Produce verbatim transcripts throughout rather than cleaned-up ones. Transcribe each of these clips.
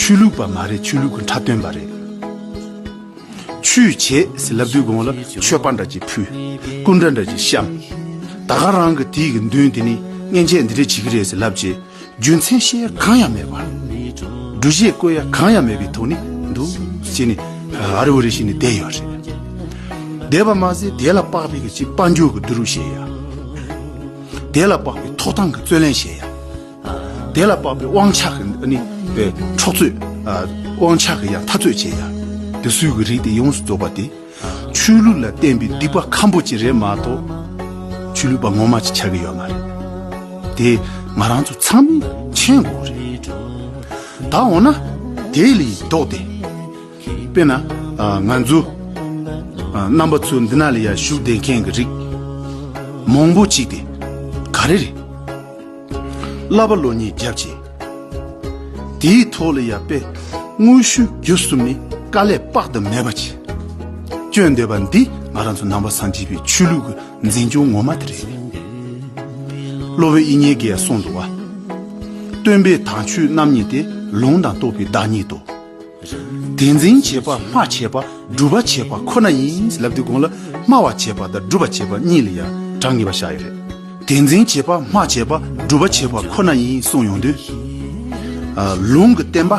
ཆོས་ལུགས་པ་མ་རེད། ཆོས་ལུགས་ཀྱི་འཁྲབ་སྟོན་པ་རེད། ཆོས་བྱེད་ཟེར་ལབ་དུས་གོང་ལ་མཆོད་པ་འདྲ་ཅིག་ཕུལ། སྐུ་འདྲ་འདྲ་ཅིག་བཤམས། ད་ག་རང་གི་དེའི་གི་མདུན་དེ་ནི་མཉེན་ཆས་འདི་འདྲ་བྱེད་ཀྱི་རེད་ཟེར་ལབ་རྗེས། རྒྱུ་མཚན་བཤད་ཡ་གང་ཡང་མེད་པར། སྒྲུབ་བྱེད་བཀོད་ཡ་གང་ཡང་མེད་པའི་ཐོག་ནས་འདུག་བྱས་ནས་ཨ་རི་བོ་རི་བྱས་ནས་བསྡད་ཡོད་རེད། བསྡད་པ་མ་ཟད་དེ་ལ་དཔག་པའི་གི་ཅིག་དཔལ་འབྱོར་གྱི་བསྡུ་རུབ་བྱེད་ཡ། དེ་ལ་དཔག་པའི་ཐོབ་ཐང་གི་རྩོད་ལེན་བྱེད་ཡ། དེ་ལ་དཔག་པའི་དབང་ཆ་གི་ནི་པའི་འཕྲོག་རྩོད། ཨ། དབང་ཆ་གི་ཡང་འཐབ་རྩོད་བྱེད་ཡ། དེ་ཚོའི་གི་རིགས་དེ་ཡོངས་སུ་རྫོགས་པ་དེ་ཆོས་ལུགས་ལ་བརྟེན་པའི་སྡིག་པ་ཁམ་པོ་ཅིག་རེད་མ་གཏོགས། ཆོས་ལུགས་པ་ངོ་མ་ཅིག་ཆགས་ཀྱི་ཡོད་མ་རེད། དེ་ང་རང་ཚོ་ཚང་མས་མཁྱེན་དགོས་རེད། ད་འོ་ན་དེ་ལས་ལྡོག་སྟེ། དཔེར་ན་ཨ་ང་ཚོ་ཨ་རྣམ་པ་ཚོ་འདི་ན་ལ་ཡ་བཞུགས་བསྡད་མཁན་གྱི་རིགས་མང་པོ་ཅིག་དེ་ག་རེ་རེད། བསླབ་པ་སློབ་གཉེར་རྒྱབ་བྱས། དེའི་ཐོག་ལ་ཡ་དཔེ་དངོས་ཤུགས་བརྒྱུད་གསུམ་ནས་དཀའ་ལས་དཔག་ཏུ་མེད་པ་ཅིག་སྤྱོད་འདོད་པ་འདི་ང་རང་ཚོ་ནང་པ་སངས་རྒྱས་པའི་ཆོས་ལུགས་ཀྱི་འཛིན་སྐྱོང་ངོ་མ་དེ་རེད། སློབ་དཔོན་དབྱིག་གཉེན་གྱིས་གསུངས་འདུག་བ། སྟོན་པའི་དམ་ཆོས་རྣམ་གཉིས་ཏེ། ལུང་དང་རྟོགས་པའི་བདག་ཉིད་དོ། དེ་འཛིན་བྱེད་པ་སྨྲ་བྱེད་པ་སྒྲུབ་པ་བྱེད་པ་ཁོ་ན་ཡིན་ལབ་དུས་གོང་ལ་སྨྲ་བ་བྱེད་པ་དང་སྒྲུབ་པ་བྱེད་པ་གཉིས་ལ་ཡང་གྲངས་ངེས་པ་བཞག་ཡོད་རེད། དེ་འཛིན་བྱེད་པ་སྨྲ་བྱེད་པ་སྒྲུབ་པ་བྱེད་པ་ཁོ་ན་ཡིན་གསུངས་ཡོང་དུས། ཨ། ལུང་གི་བསྟན་པ་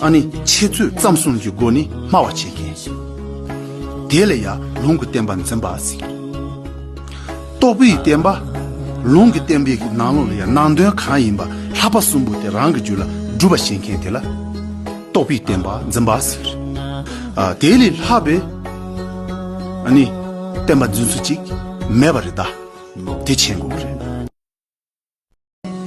ཨ་ནི་འཆད་རྩོད་རྩོམ་གསུམ་གྱི་སྒོ་ནས་སྨྲ་བ་བྱེད་མཁན། དེ་ལ་ཡང་ལུང་གི་བསྟན་པ་འཛིན་པ་ཟེར། རྟོགས་པའི་བསྟན་པ། ལུང་གི་བསྟན་པའི་ནང་ལོགས་ལ་ཡང་ནང་དོན་གང་ཡིན་པ་ལྷག་པ་གསུམ་པོ་དེ་རང་གི་རྒྱུད་ལ་སྒྲུབ་པ་བྱེད་མཁན་དེ་ལ་རྟོགས་པའི་བསྟན་པ་འཛིན་པ་ཟེར། ཨ། དེ་ལས་ལྷག་པའི་ཨ་ནི་བསྟན་པ་འཛིན་ཚུལ་ཅིག་མེད་པ་རེད་ད། དེ་མཁྱེན་དགོས་ཀྱི་